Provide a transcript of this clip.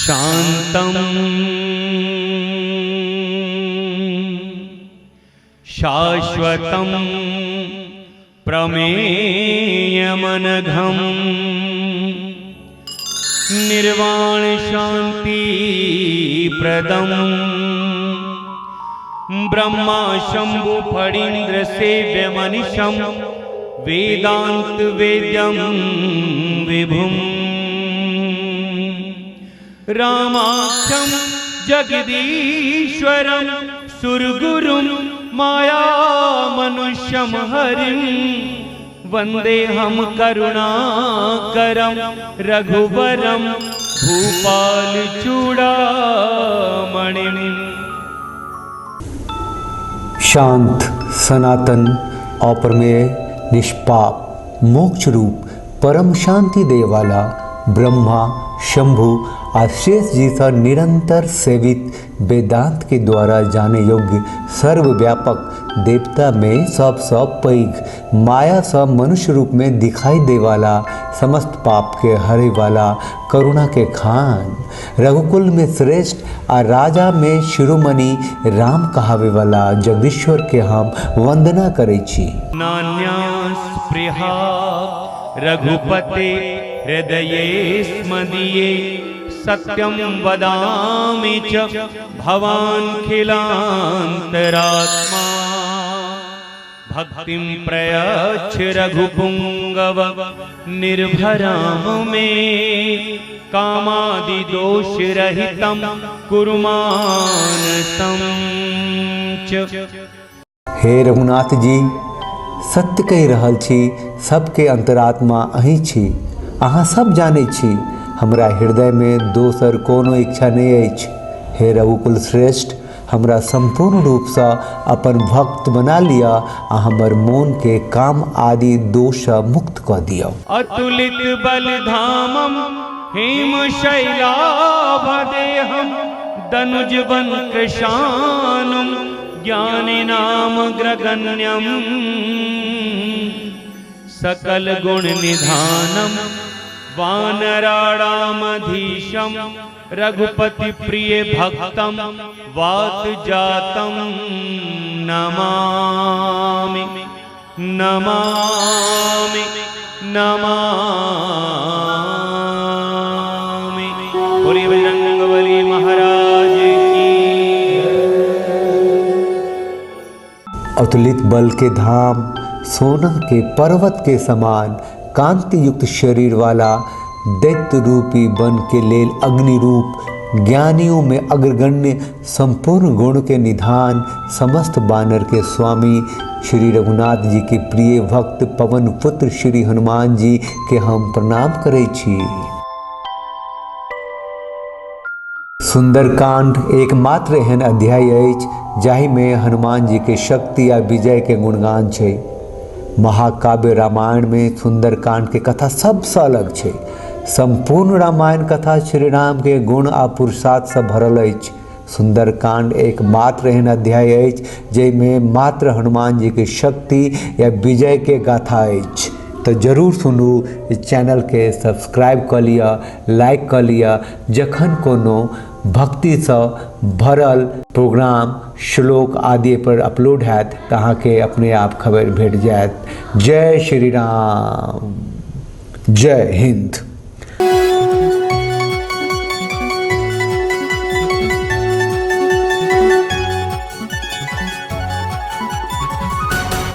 शान्तं शाश्वतं प्रमेयमनघम् निर्वाण शान्तिप्रदम् ब्रह्मा शम्भु फणीन्द्र सेव्यमनिशं वेदान्त वेद्यं विभुम् रामाख्यं जगदीश्वरं सुरगुरुं मायामनुष्यं हरिं वन्देऽहं करुणाकरं रघुवरं भूपाल चूड़ामणिम्। शांत, सनातन, अप्रमेय, निष्पाप, मोक्ष रूप, परम शांति दे वाला ब्रह्मा, शंभु आ शेष जी सँ निरंतर सेवित वेदांत के द्वारा जाने योग्य सर्वव्यापक देवता में सबसँ पैघ, माया सँ मनुष्य रूप में दिखाई दे वाला, समस्त पाप के हरे वाला, करुणा के खान, रघुकुल में श्रेष्ठ आ राजा में शिरोमणि राम कहावे वाला जगदीश्वर के हम वंदना करै छी। नान्या स्पृहा रघुपते हृदये स्मदीये सत्यं वदामि च भवान् खिलान्तरात्मा। भक्तिं प्रयच्छ रघुपुंगव निर्भराम मे कामादिदोषरहितं कुरु मानसं च। हे रघुनाथ जी, सत्य कहि रहल छी, सबके अंतरात्मा अहीं छी, अहाँ सब जानै छी, हमरा हृदय में दोसर कोनो इच्छा नहि अछि। हे रघुकुल श्रेष्ठ, हमरा संपूर्ण रूप सँ अपन भक्त बना लिअ आ हमर मोन के काम आदि दोष सँ मुक्त कऽ दिअ। अतुलित बल धामम हेम शैलाभदेहम दनुज वन कृशानुम ज्ञानिनाम ग्रगण्यम सकल गुण निधानम वानराणामधीशम रघुपति प्रिय भक्तम वात जातम नमामि नमामि नमामि। बोलिए बजरंगबली महाराज की। अतुलित बल के धाम, सोना के पर्वत के समान कांति युक्त शरीर वाला, दैत्य रूपी वन के लेल अग्नि रूप, ज्ञानियों में अग्रगण्य, संपूर्ण गुण के निधान, समस्त बानर के स्वामी श्री रघुनाथ जी के प्रिय भक्त पवन पुत्र श्री हनुमान जी के हम प्रणाम करै छी। सुंदरकांड एकमात्र एहन अध्याय अछि जाहि में हनुमान जी के शक्ति आ विजय के गुणगान छै। महाकाव्य रामायण में सुंदरकांड के कथा सबसँ अलग छै। संपूर्ण रामायण कथा श्री राम के गुण आ पुरुषार्थ सँ भरल अछि। सुंदरकांड एकमात्र एहन अध्याय अछि जाहिमे मात्र हनुमान जी के शक्ति या विजय के गाथा अछि। तऽ जरूर सुनू, चैनल के सब्सक्राइब कऽ लिअ, लाइक कऽ लिअ। जखन कोनो भक्तिसँ भरल प्रोग्राम, श्लोक आदि पर अपलोड हैत तऽ अहाँके अपने आप खबर भेट जायत। जय श्री राम, जय हिंद।